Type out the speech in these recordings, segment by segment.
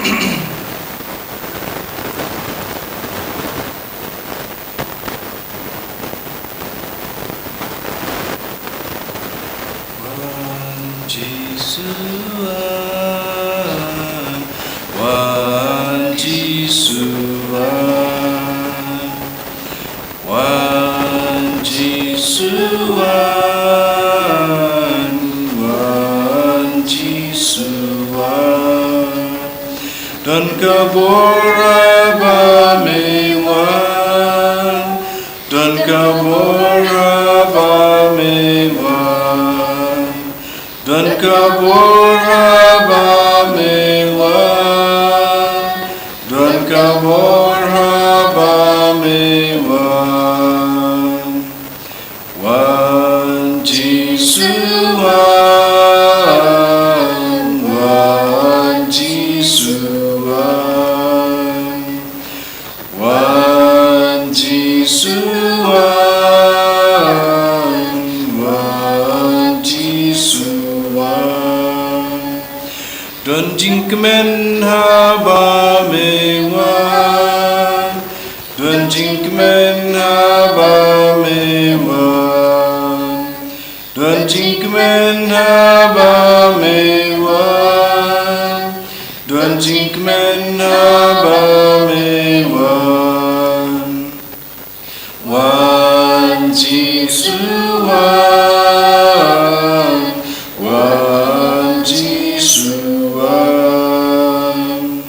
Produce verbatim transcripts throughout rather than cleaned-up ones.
Wan Jisu wan, wan Jisu wan, wan Jisu wan, wan Jisu wan. Don ka bor ba me wan, don ka bor ba me wan, don ka bor ba me wan, don ka bor ba me wan. Wan Jisu wan, wan Jisu wan. Wan Jisu wan, wan Jisu wan. Don jingkmen haba me wan, don jingkmen haba me wan. Don jingkmen haba me wan, don jingkmen haba me wan. Wan Jisu wan, wan Jisu wan.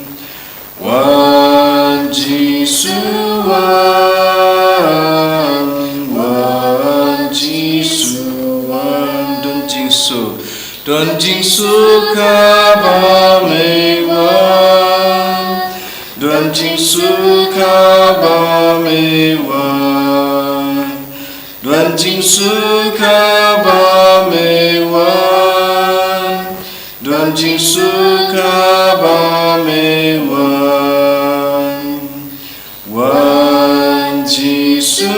Wan Jisu wan, wan Jisu wan. Don jingsuk, don jingsuk haba me wan, don jingsuk haba me wan. Don jingsuk haba me wan, don jingsuk haba me wan. Wan Jisu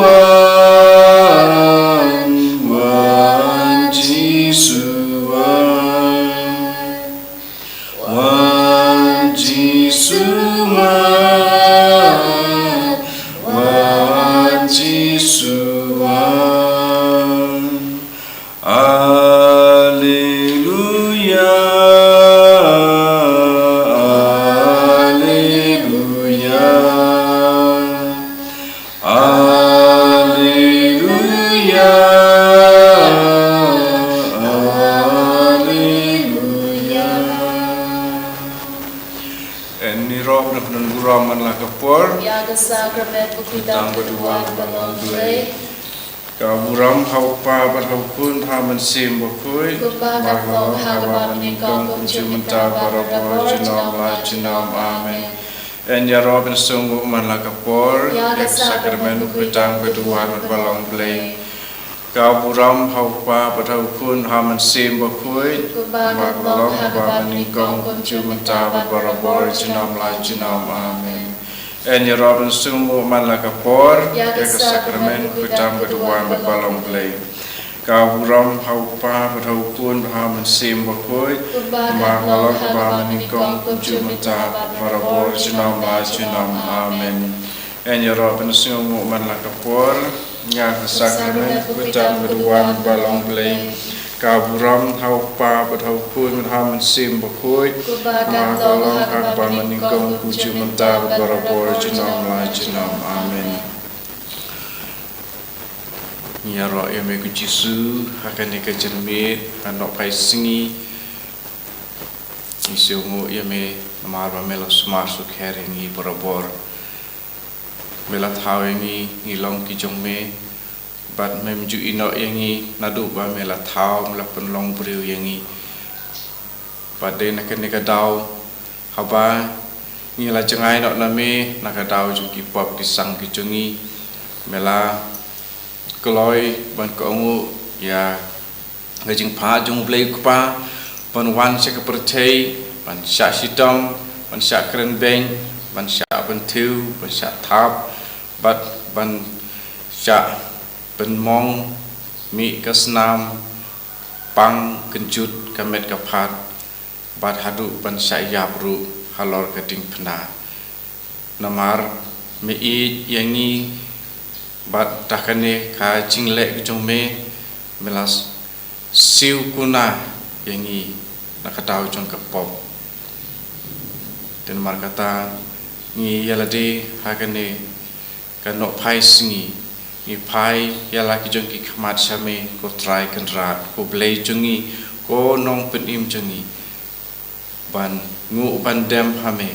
wan, wan Jisu wan. Wan Jisu wan, wan Jisu wan. Alleluia, alleluia. Alleluia, alleluia. Yn ïaroh na ka nongburom man la ka por. Ïa ka sakramen bakhuid tam ka duwan ba long Blei. Ka burom ha u Kpa bad ha u Khun bad ha u Mynsiem Bakhuid. Kumba ka long ha kaba nyngkong, kumjuh mynta, barabor, junom la junom. Amen. Yn ïaroh ban sngewnguh man la ka por ïa ka sakramen bakhuid tam ka duwan bad ba long Blei. Ka burom ha u Kpa bad ha u Khun bad ha u Mynsiem Bakhuid. Kumba ka long ha kaba nyngkong, kumjuh mynta bad barabor, junom la junom. Amen. Yn ïaroh ban sngewnguh man la ka por ïa ka sakramen bakhuid tam ka duwan bad ba long Blei. Ka burom ha u Kpa bad ha u Khun bad ha u Mynsiem Bakhuid. Kumba ka long ha kaba nyngkong, kumjuh mynta bad barabor, junom la junom. Amen. Yn ïaroh ban sngewnguh man la ka por ïa ka sakramen bakhuid tam ka duwan bad ba long Blei. Ka burom ha u Kpa bad ha u Khun bad ha u Mynsiem Bakhuid. Kumba ka long ha kaba nyngkong, kumjuh mynta bad barabor, junom la junom. Amen. Ngi ïaroh ïa me ko Jisu ha kane ka janmiet ha Nohphaisngi. Ngi sngewnguh ïa me namar ba me la sumar sukher ïa ngi barabor. Me la thaw ïa ngi, ngi long ki jong me. Bad mem ju ïehnoh ïa ngi naduh ba me la thaw, me la pynlong briew ïa ngi. Bad dei na kane ka daw haba ngi la jngai noh na me na ka daw jong ki pop ki sang ki jong ngi, me la kloi ban kohnguh ïa ka jingphah jong U Blei U Kpa ban wan sha ka pyrthei, ban shah shitom, ban shah kren beiñ, ban shah bynthiew, ban shah thap, bad ban shah pynmong mih ka snam, pang kynjut ka met ka phad, bad haduh ban shah ïap ruh. halor ka diengphna. Namar me ïeit ïa ngi, bad da kane ka jingleh ka jong me, me la siew kuna ïa ngi na ka daw jong ka pop. Te namar kata, ngi ïa lade ha kane ka nohphai sngi, ngi phai ïa la ki jong ki khmat sha me, ko Trai Kynrad, ko Blei jong ngi, ko Nongpynim jong ngi, ban nguh ban dem ha me,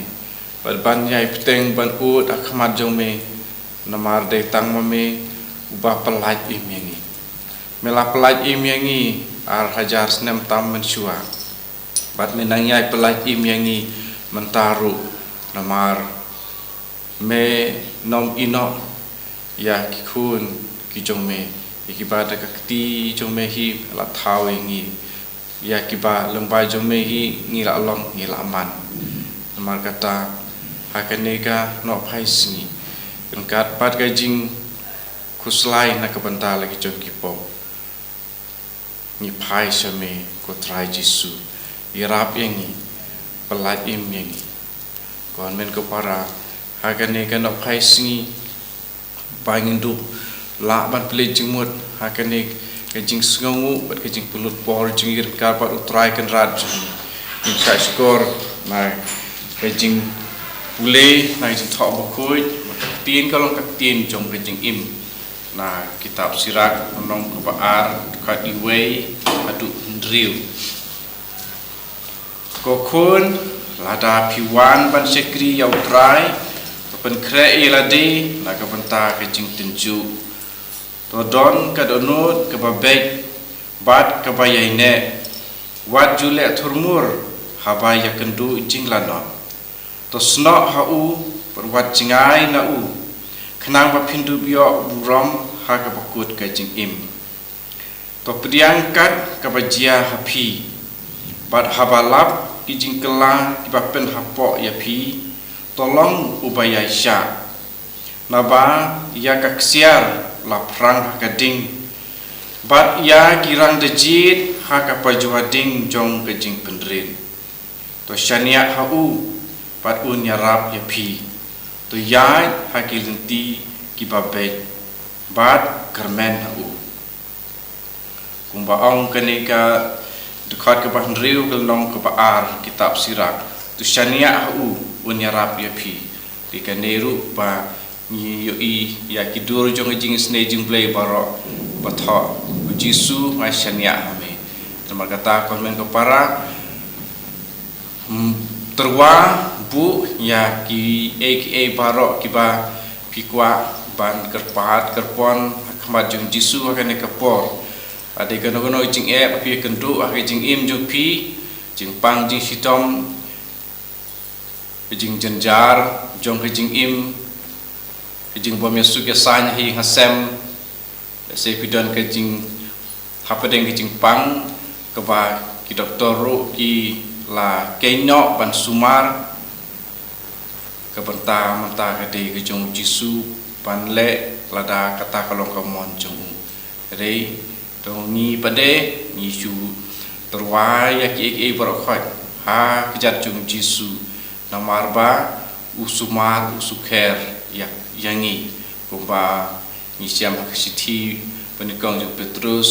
bad ban ïai bteng ban ud ha khmat jong me, namar dei tang ma me uba pyllait im ïa ngi. Me la pyllait im ïa ngi ar hajar snem tam mynshuwa, bad me nang ïai pyllait im ïa ngi mynta ruh, namar me nym ïehnoh ïa ki khun ki jong me, ïa kiba da ka kti jong me hi la thaw ïa ngi, ïa kiba lyngba jong me hi ngi la long, ngi la man. Namar kata, ha kane ka nohphai sngi, ryngkat bad ka jingkhuslai na ka bynta la ki jong ki pop, ngi phai sha me, ko Trai Jisu. Ïarap ïa ngi, pyllait im ïa ngi. Ko hynmen ko para, ha kane ka nohphai sngi, ba ngin dup lah ban plie jingmut ha kane ka jingsngewnguh bad ka jingpynlut por jong ngi ryngkat bad u Trai Kynrad jong ngi, ngin shah shkor na ka jingpule na ka Jingthoh Bakhuid, bad ka ktien ka long ka ktien jong ka jingim. Na kitab Sirak, lynnong kaba ar, dkhot wei haduh hynriew. Ko khun, lada phi wan ban shakri ïa u Trai, to pynkhreh ïa lade na ka bynta ka jingtynjuh. To don ka dohnud kaba beit bad kaba ïaineh. Wat ju leh thurmur haba ïakynduh jinglanot. To snoh ha u, bad wat jngai na u, khnang ba phin dup ïoh burom ha kaba kut ka jingim. To pdiang kat kaba jia ha phi, bad haba lap ki jingkylla kiba pynhapoh ïa phi, to long uba ïaishah. Naba ïa ka ksiar la phrang ha ka ding, bad ïa ki rang da jied ha ka pajua ding jong ka jingpynrit. To shaniah ha u, bad un ïarap ïa phi. To ïaid ha ki lynti kiba beit, bad kyrmen ha u. Kumba ong kane ka dkhot kaba hynriew, ka lynnong kaba ar, kitab Sirak. To shaniah ha u, un ïarap ïa phi. Te kane ruh ba ngi ïohi ïa ki dur jong ka jingisynei jong U Blei baroh, ba thoh, U Jisu, nga shaniah ha me. Namar kata, ko hynmen ko para, Hmm, tyrwa buh ïa kiei kiei baroh kiba phi kwah ban kyrpad kyrpon ha khmat jong U Jisu ha kane ka por. Lada kano kano ka jingeh ba phi ïakynduh ha ka jingim jong phi, jingpang jingshitom, ka jingjynjar jong ka jingim, ka jingbym ïasuk ïasaiñ ha ïing ha sem, lehse phi don ka jing hapdeng ka jingpang kaba ki doktor ruh ki la kynnoh ban sumar, ka bynta mynta ka dei ka jong U Jisu ban leh lada kata ka long ka mon jong u. Hynrei to ngi pat de ngi shu tyrwa ïa kiei kiei baroh khoit ha ka kjat jong U Jisu, namar ba u sumar u sukher ïa, ïa ngi, kumba ngi shem ha ka shithi banyngkong jong u Petrus,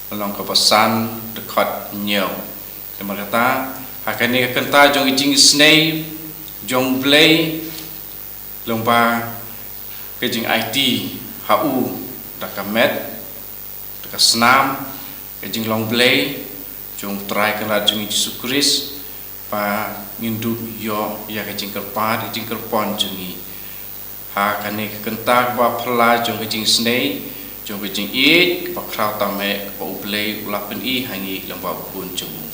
lynnong kaba san, dkhot hynñiew. Namar kata, ha kane ka kynta jong ka jingisynei jong U Blei, lyngba ka jingaiti ha u da ka met, da ka snam, ka jinglong Blei jong U Trai Kynrad jong ngi Jisu Khrist, ba ngin dup ïoh ïa ka jingkyrpad, ka jingkyrpon jong ngi. Ha kane ka kynta kaba phylla jong ka jingisynei, jong ka jingïeit kaba khraw tam eh kaba U Blei u la pyni ha ngi lyngba U Khun jong u.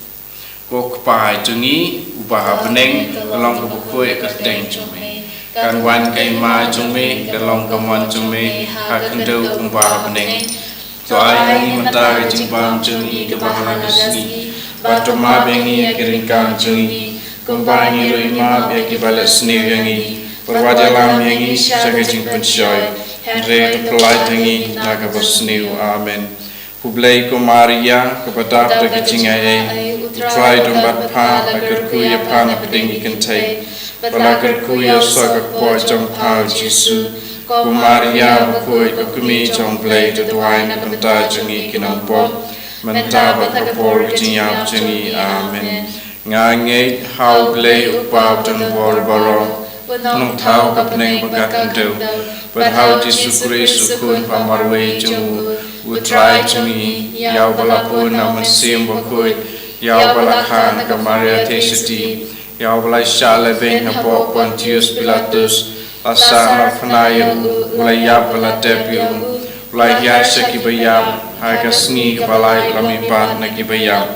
Ko Kpa jong ngi uba ha bneng, ka long kaba khuid ka kyrteng jong me. Kan wan ka hima jong me, kan long ka mon jong me ha khyndew kumba ha bneng. To ai ha ngi mynta ka jingbam jong ngi kaba ha ka sngi, bad to map ïa ngi ïa ki ryngkang jong ngi, kumba ngi ruh ngi map ïa kiba leh sniew ïa ngi. Bad wat ïalam ïa ngi sha ka jingpynshoi, hynrei to pyllait ïa ngi na ka basniew. Amen. Khublei ko Maria, kaba dap da ka jingaiei, U Trai u don bad pha, la kyrkhu ïa pha napdeng ki kynthei, bad la kyrkhu ïa u soh ka kpoh jong pha u Jisu. Ko Maria bakhuid, ko Kmie jong U Blei, to duwai na ka bynta jong ngi ki nongpop, mynta bad ha ka por ka jingïap jong ngi. Amen. Nga ngeit ha U Blei U Kpa badonbor baroh, U Nongthaw ka bneng bad ka khyndew, bad ha U Jisu Khrist U Khun ba marwei jong u, U Trai jong ngi, ïa uba la bun na U Mynsiem Bakhuid, ïa uba la kha na ka Maria Theisotti, ïa uba la shah lehbeiñ hapoh Pontius Pilatus, la sah na phna ïa u, u la ïap bad la tep ïa u, u la hiar sha kiba ïap, ha ka sngi kaba lai u la mihpat na kiba ïap,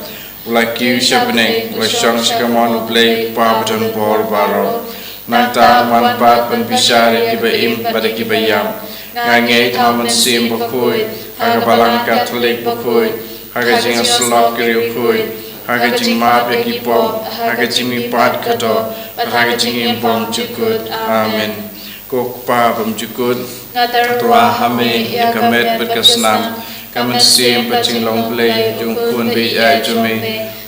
u la kiew sha bneng, u la shong sha kamon U Blei U Kpa badonbor baroh. Nangta un wan pat ban bishar ïa kiba im bad ïa kiba ïap. Nga ngeit ha U Mynsiem Bakhuid, ha ka Balang Katholik bakhuid, ha ka jingïasyllok ki riewkhuid, ha ka jingmap ïa ki pop, ha ka jingmihpat kaba doh, bad ha ka jingim bymjukut. Amen. Ko Kpa bymjukut, nga tyrwa ha me ïa ka met bad ka snam, ka mynsiem bad jinglong Blei jong U Khun baieit jong me,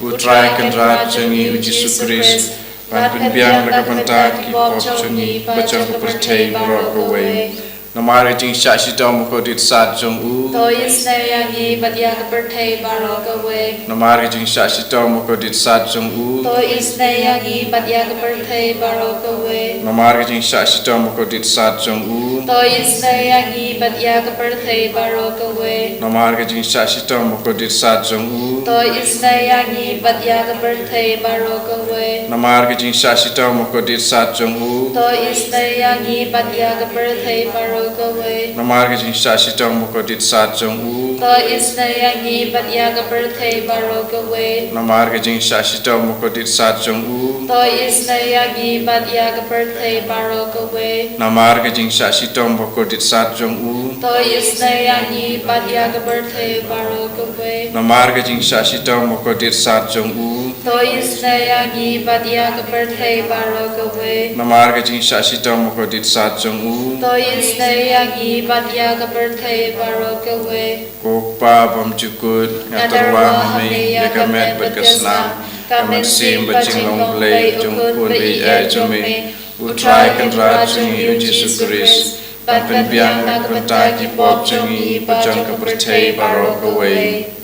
U Trai Kynrad jong ngi U Jisu Khrist, ban pynbiang na ka bynta ki pop jong ngi bad jong ka pyrthei baroh kawei. Namar ka jingshah shitom bakordit sad jong u, to isynei ïa ngi bad ïa ka pyrthei baroh kawei. Namar ka jingshah shitom bakordit sad jong u, to isynei ïa ngi bad ïa ka pyrthei baroh kawei. Namar ka jingshah shitom bakordit sad jong u, to isynei ïa ngi bad ïa ka pyrthei baroh kawei. Namar ka jingshah shitom bakordit sad jong u, to isynei ïa ngi bad ïa ka pyrthei baroh kawei. Namar ka jingshah shitom bakordit sad jong u, to isynei ïa ngi bad ïa ka pyrthei baroh kawei. Namar ka jingshah shitom bakordit sad jong u, to isynei ïa ngi bad ïa ka pyrthei baroh kawei. Namar ka jingshah shitom bakordit sad jong u, to isynei ïa ngi bad ïa ka pyrthei baroh kawei. Namar ka jingshah shitom bakordit sad jong u, to isynei ïa ngi bad ïa ka pyrthei baroh kawei. Namar ka jingshah shitom bakordit sad jong u, to isynei ïa ngi bad ïa ka pyrthei baroh kawei. Namar ka jingshah shitom bakordit sad jong u, to isynei ïa ngi bad ïa ka pyrthei baroh kawei. Ko Kpa bymjukut, nga tyrwa ha me ïa ka met bad ka snam, ka mynsiem bad jinglong Blei jong U Khun baieit jong me, U Trai Kynrad jong ngi U Jisu Khrist, ban pynbiang na ka bynta ki pop jong ngi bad jong ka pyrthei baroh kawei.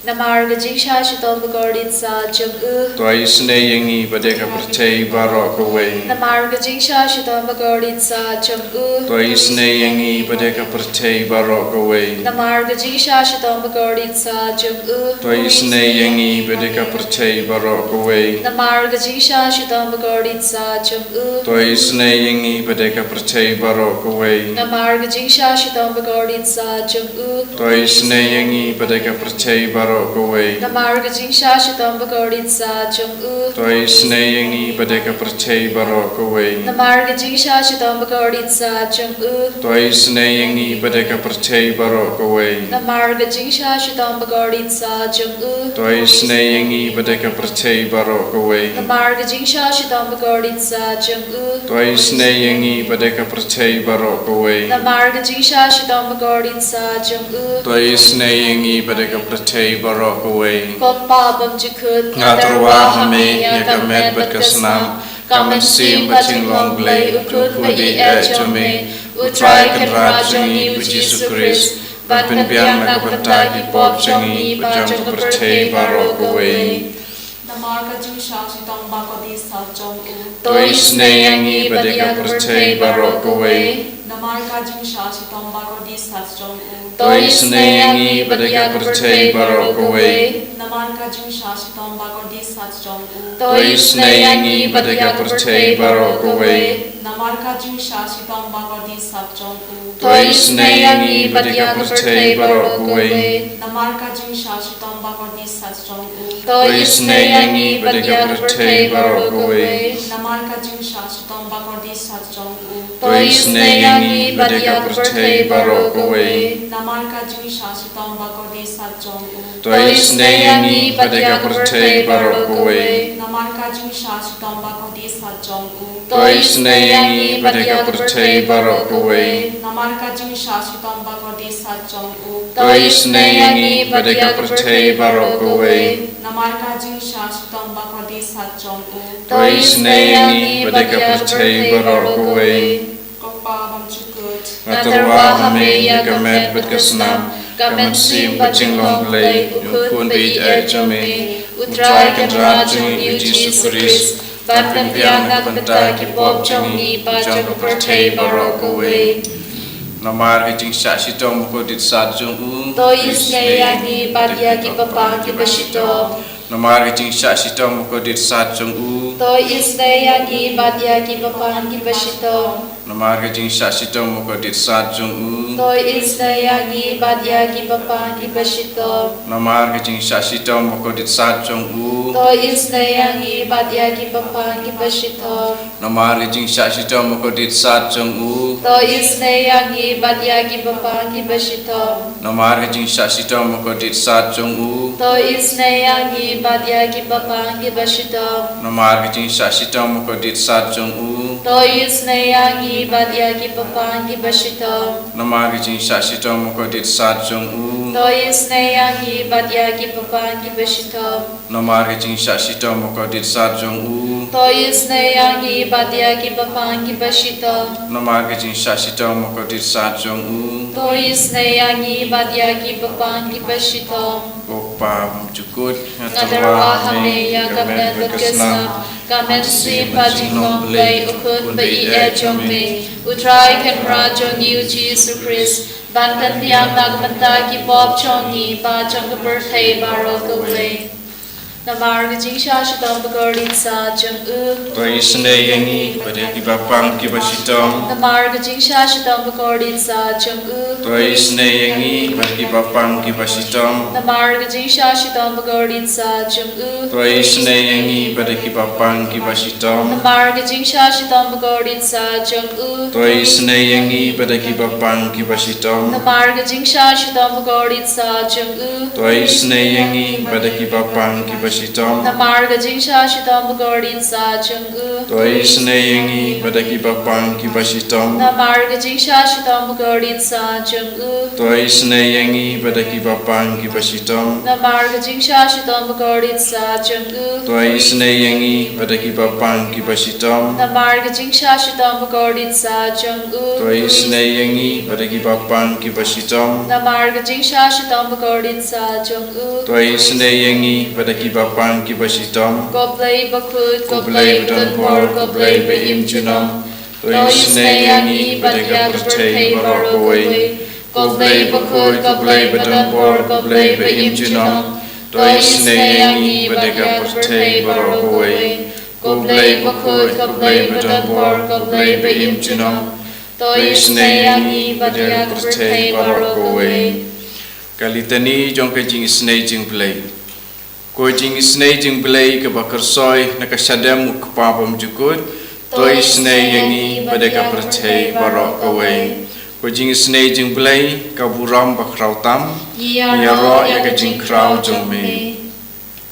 Namar ka jingshah shitom bakordit sad jong u, to isynei ïa ngi bad ïa ka pyrthei baroh kawei. Namar ka jingshah shitom bakordit sad jong u, to isynei ïa ngi bad ïa ka pyrthei baroh kawei. Namar ka jingshah shitom bakordit sad jong u, to isynei ïa ngi bad ïa ka pyrthei baroh kawei. Namar ka jingshah shitom bakordit sad jong u, to isynei ïa ngi bad ïa ka pyrthei baroh kawei. Namar ka jingshah shitom bakordit sad jong u, to isynei ïa ngi bad ïa ka pyrthei baroh kawei. Namar ka jingshah shitom bakordit sad jong u, to isynei ïa ngi bad ïa ka pyrthei baroh kawei. Namar ka jingshah shitom bakordit sad jong u, to isynei ïa ngi bad ïa ka pyrthei baroh kawei. Namar ka jingshah shitom bakordit sad jong u, to isynei ïa ngi bad ïa ka pyrthei baroh kawei. Namar ka jingshah shitom bakordit sad jong u, to isynei ïa ngi bad ïa ka pyrthei baroh kawei. Namar ka jingshah shitom bakordit sad jong u, to isynei ïa ngi bad ïa ka pyrthei baroh kawei. Ko Kpa bymjukut, nga tyrwa ha me ïa ka met bad ka snam, ka mynsiem bad jinglong Blei U Khun baieit jong me, U Trai Kynrad jong ngi U Jisu Khrist, ban pynbiang na ka bynta ki pop jong ngi bad jong ka pyrthei baroh kawei. Namar ka jingshah shitom bakordit sad jong u, to isynei ïa ngi bad ïa ka pyrthei baroh kawei. Namar ka jingshah shitom bakordit sad jong u, to isynei ïa ngi bad ïa ka pyrthei baroh kawei. Namar ka jingshah shitom bakordit sad jong u, to isynei ïa ngi bad ïa ka pyrthei baroh kawei. Namar ka jingshah shitom bakordit sad jong u, to isynei ïa ngi bad ïa ka pyrthei baroh kawei. Namar ka jingshah shitom bakordit sad jong u, to isynei ïa ngi bad ïa ka pyrthei baroh kawei. Namar ka jingshah shitom bakordit sad jong u, to isynei ïa ngi bad ïa ka pyrthei baroh kawei. Namar ka jingshah shitom bakordit sad jong u, to isynei ïa ngi bad ïa ka pyrthei baroh kawei. Namar ka jingshah shitom bakordit sad jong u, to isynei ïa ngi bad ïa ka pyrthei baroh kawei. Namar ka jingshah shitom bakordit sat jong u. To isynei ïa ngi bad ïa ka pyrthei baroh kawei. Namar ka jingshah shitom bakordit sat jong u. To isynei ïa ngi bad ïa ka pyrthei baroh kawei. Ko Pa bymjukut. Nga tyrwa ha me ïa ka met bad ka snam, ka mynsiem bad jinglong Blei, u Khun ba ïeit jong me, u Trai Kynrad jong ngi u Jisu Khrist, ban pynbiang na ka bynta ki pop jong ngi bad jong ka pyrthei baroh kawei. Namar ka jingshah shitom bakordit sat jong u. To isynei ïa ngi bad ïa ki bapang kiba shitom. Namar ka jingshah shitom bakordit sat jong u. To isynei ïa ngi bad ïa ki bapang kiba shitom. Namar ka jingshah shitom bakordit sat jong u. To isynei ïa ngi bad ïa ki bapang kiba shitom. Namar ka jingshah shitom bakordit sat jong u. To isynei ïa ngi bad ïa ki bapang kiba shitom. Namar ka jingshah shitom bakordit sat jong u. To isynei ïa ngi bad ïa ki bapang kiba shitom. Namar ka jingshah shitom bakordit sat jong u. To isynei ïa ngi bad ïa ki bapang kiba shitom. Namar ka jingshah shitom bakordit sat jong u. To isynei ïa ngi bad ïa ki bapang kiba shitom. Namar ka jingshah shitom bakordit sat jong u. To isynei ïa ngi bad ïa ki bapang kiba shitom. Namar ka jingshah shitom bakordit sat jong u. To isynei ïa ngi bad ïa ki bapang kiba shitom. Namar ka jingshah shitom bakordit sat jong u. To isynei ïa ngi bad ïa ki bapang kiba shitom. Ko Pa bymjukut, nga tyrwa ha me ïa ka met bad ka snam, ka mynsiem bad jinglong Blei, u Khun ba ïeit jong me, u Trai Kynrad jong ngi u Jisu Khrist, ban pynbiang na ka bynta ki pop jong ngi bad jong ka pyrthei baroh kawei. Namar ka jingshah shitom bakordit sat jong u. To isynei ïa ngi bad ïa ki bapang kiba shitom. Namar ka jingshah shitom bakordit sat jong u. To isynei ïa ngi bad ïa ki bapang kiba shitom. Namar ka jingshah shitom bakordit sat jong u. To isynei ïa ngi bad ïa ki bapang kiba shitom. Namar ka jingshah shitom bakordit sat jong u. To isynei ïa ngi bad ïa ki bapang kiba shitom. Namar ka jingshah shitom bakordit sat jong u. To isynei ïa ngi bad ïa ki bapang kiba shitom. Namar ka jingshah shitom bakordit sat jong u. To isynei ïa ngi bad ïa ki bapang kiba shitom. Namar ka jingshah shitom bakordit sat jong u. To isynei ïa ngi bad ïa ki bapang kiba shitom. Namar ka jingshah shitom bakordit sat jong u. To isynei ïa ngi bad ïa ki bapang kiba shitom. Namar ka jingshah shitom bakordit sat jong u. To isynei ïa ngi bad ïa ki bapang kiba shitom. Namar ka jingshah shitom bakordit sat jong u. To isynei ïa ngi bad ïa ki bapang kiba shitom. Ko Blei bakhuid, ko Blei badonbor, ko Blei ba im junom. To isynei ïa ngi bad ïa ka pyrthei baroh kawei. Ko Blei bakhuid, ko Blei badonbor, ko Blei ba im junom. To isynei ïa ngi bad ïa ka pyrthei baroh kawei. Ko Blei bakhuid, ko Blei badonbor, ko Blei ba im junom. To isynei ïa ngi bad ïa ka pyrthei baroh kawei. Ka litani jong ka jingisynei jingblei. Ko jingisynei jingblei kaba kyrsoi na ka shadem u Kpa bymjukut. To isynei ïa ngi bad ïa ka pyrthei baroh kawei. Ko jingisynei jingblei ka burom bakhraw tam. Ïaroh ïa ka jingkhraw jong me.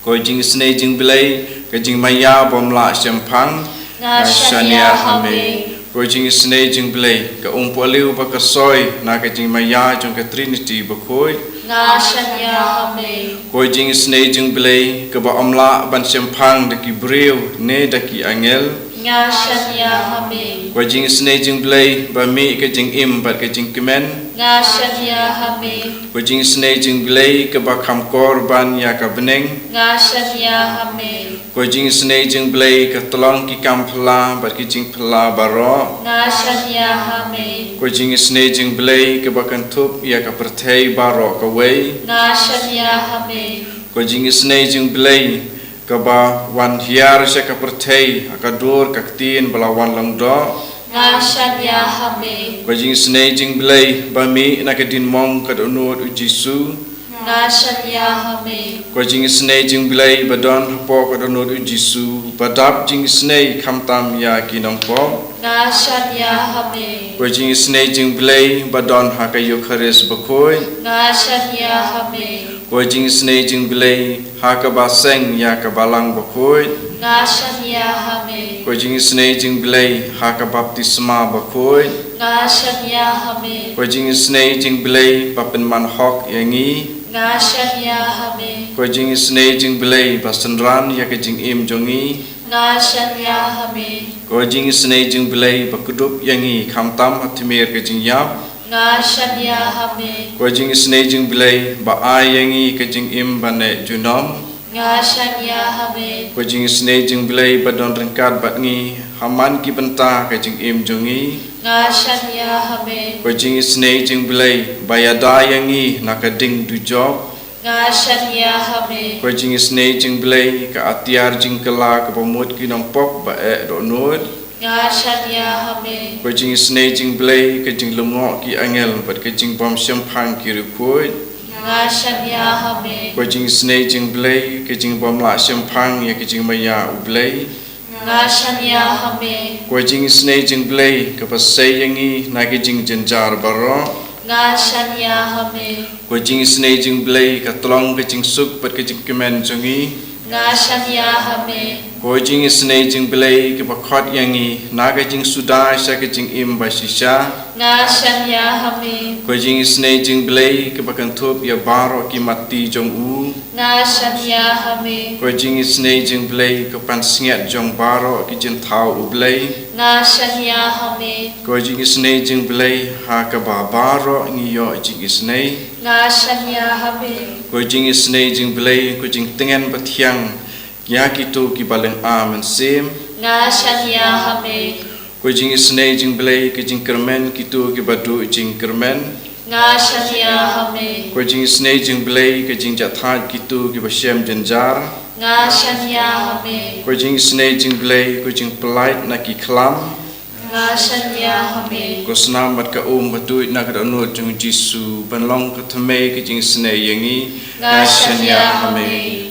Ko jingisynei jingblei ka jingmaïa bym lah shemphang. Nga shaniah ha me. Ko jingisynei jingblei ka umpohliew ba kyrsoi na ka jingmaïa jong ka Trinity bakhuid. Nga shaniah ha me. Ko jingisynei jingblei kaba ym lah ban shemphang da ki briew ne da ki angel. Nga shaniah ha me. Ko jingisynei jingblei ba mih ka jingim bad ka jingkmen. Nga shaniah ha me. Ko jingisynei jingblei kaba kham kor ban ïa ka bneng. Nga shaniah ha me. Ko jingisynei jingblei ka tyllong ki kam phylla bad ki jingphylla baroh. Nga shaniah ha me. Ko jingisynei jingblei kaba kynthup ïa ka pyrthei baroh kawei. Nga shaniah ha me. Ko jingisynei jingblei kaba wan hiar sha ka pyrthei ha ka dur ka ktien ba la wan long doh. Nga shaniah ha me. Ko jingisynei jingblei ba mih na ka diengmong ka dohnud u Jisu. Nga shaniah ha me. Ko jingisynei jingblei ba don hapoh ka dohnud u Jisu ba dap jingisynei khamtam ïa ki nongpop. Nga shaniah ha me. Ko jingisynei jingblei ba don ha ka Eukharist bakhuid. Nga shaniah ha me. Ko jingisynei jingblei ha kaba seng ïa ka balang bakhuid. Nga shaniah ha me. Ko jingisynei jingblei ha ka baptisma bakhuid. Nga shaniah ha me. Ko jingisynei jingblei ba pynman hok ïa ngi. Nga shaniah ha me. Ko jingisynei jingblei ba synran ïa ka jingim jong ngi. Nga shaniah ha me. Ko jingisynei jingblei ba kdup ïa ngi khamtam ha tmier ka jingïap. Nga shaniah ha me. Ko jingisynei jingblei ba ai ïa ngi ka jingim ba neh junom. Nga shaniah ha me. Ko jingisynei jingblei ba don ryngkat bad ngi ha man ki bynta ka jingim jong ngi. Nga shaniah ha me. Ko jingisynei jingblei ba ïada ïa ngi na ka ding dujok. Nga shaniah ha me. Ko jingisynei jingblei ka atiar jingkylla kaba mut ki nongpop ba eh dohnud. Nga shaniah ha me. Ko jingisynei jingblei ka jinglyngngoh ki angel bad ka jingbym shemphang ki riewkhuid. Nga shaniah ha me. Ko jingisynei jingblei ka jingbym lah shemphang ïa ka jingmaïa U Blei. Nga shaniah ha me. Ko jingisynei jingblei kaba sei ïa ngi na ki jingjynjar baroh. Nga shaniah ha me. Ko jingisynei jingblei ka tlong ka jingsuk bad ka jingkmen jong ngi. Nga shaniah ha me. Ko jingisynei jingblei kaba khot ïa ngi na ka jingsuda sha ka jingim ba shisha. Nga shaniah ha me. Ko jingisynei jingblei kaba kynthup ïa baroh ki matti jong u. Nga shaniah ha me. Ko jingisynei jingblei ka pansngiat jong baroh ki jingthaw U Blei. Nga shaniah ha me. Ko jingisynei jingblei ha kaba baroh ngi ïoh jingisynei. Nga shaniah ha me. Ko jingisynei jingblei ko jingtngen bathiang ïa kito kiba lynga mynsiem. Nga shaniah ha me. Ko jingisynei jingblei ka jingkyrmen kito kiba duh jingkyrmen. Nga shaniah ha me. Ko jingisynei jingblei ka jingjahthait kito kiba shem jynjar. Nga shaniah ha me. Ko jingisynei jingblei ko jingpyllait na ki khlam. Nga shaniah ha me. Ko snam bad ka um ba tuid na ka dohnud jong U Jisu ban long ka thymmei ka jingisynei ïa ngi. Nga shaniah ha me.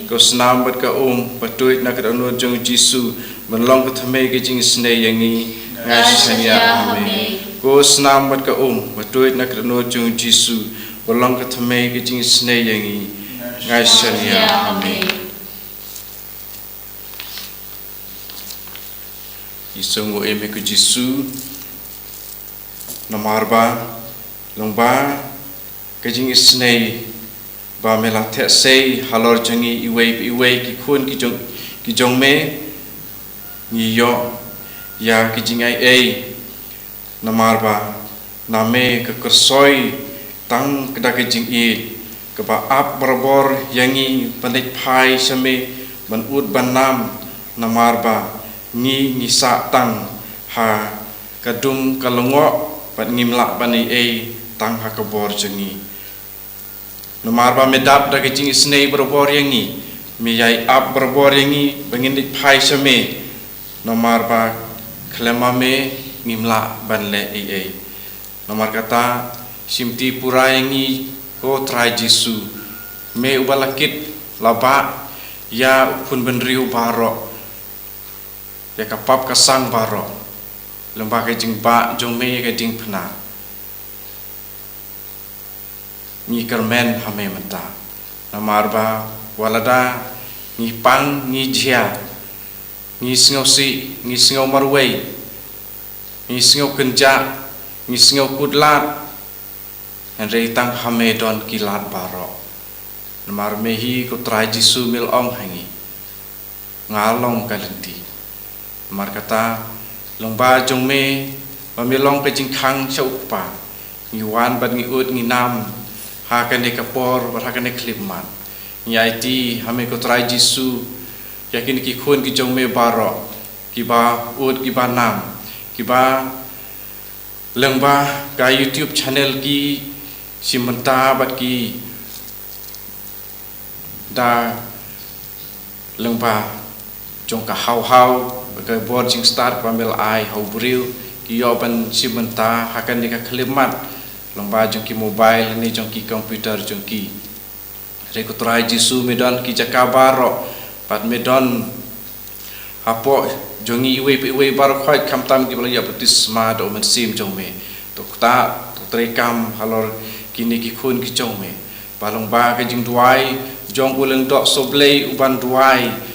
Ko snam bad ka um ba tuid na ka dohnud jong U Jisu ban long ka thymmei ka jingisynei ïa ngi. Nga shaniah ha me. Ko snam bad ka um ba tuid na ka dohnud jong U Jisu ban long ka thymmei ka jingisynei ïa ngi. Nga shaniah ha me. Ngi sngew ïa me ko Jisu. Namar ba long ba ka jingisynei ba me la theh sei halor jong ngi iwei pa iwei ki khun ki jong, ki jong me, ngi ïoh ïa ki jingaiei. Namar ba na me ka kyrsoi tang ka da ka jingïeit kaba ap barabor ïa ngi ban leit phai sha me ban ud ban nam. Namar ba ngi ngi sah tang ha ka dum ka lyngngoh bad ngim lah ban ei ei tang ha ka bor jong ngi. Namar ba me dap da ka jingisynei barabor ïa ngi, me ïai ap barabor ïa ngi ba ngin leit phai sha me. Namar ba khlem ma me ngim lah ban leh ei ei. Namar kata shim ti pura ïa ngi ko Trai Jisu, me uba la kit la bah ïa u khun bynriew baroh, ïa ka pap ka sang baroh, lyngba ka jingbah jong me ïa ka diengphna. Ngi kyrmen ha me mynta. Namar ba wat lada ngi pang, ngi jia, ngi sngewsih, ngi sngew marwei, ngi sngew kynjah, ngi sngew kut lad, hynrei tang ha me don ki lad baroh. Namar me hi ko Trai Jisu me la ong ha ngi, nga long ka lynti. Namar kata lyngba jong me ba me long ka jingkhang sha u Kpa, ngi wan bad ngi ud ngi nam ha kane ka por bad ha kane ka khyllipmat. Ngi aiti ha me ko Trai Jisu ïa kine ki khun ki jong me baroh kiba ud kiba nam, kiba lyngba ka YouTube channel ki shim bynta bad ki da lyngba jong ka haw haw, ka bor jingstad ba me la ai ha u briew, ki ïoh ban shim bynta ha kane ka khyllipmat lyngba jong ki mobile ne jong ki computer jong ki. Hynrei ko Trai Jisu me don ki jaka baroh bad me don hapoh jong ngi iwei pa iwei baroh khoit, khamtam kiba la ïoh baptisma da u Mynsiem jong me. To kata to treikam halor kine ki khun ki jong me, ba lyngba ka jingduwai jong u Lyngdoh Sohblei u ban duwai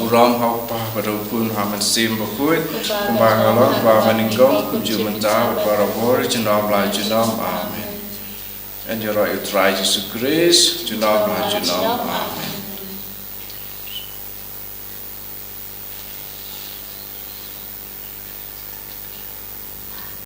Burom ha u Kpa bad ha u Khun bad ha u Mynsiem Bakhuid, kumba ka long, kumba mynnyngkong, kumjuh mynta bad barabor, junom la junom. Amen. Yn ïaroh ïa u Trai Jisu Khrist, junom la junom. Amen.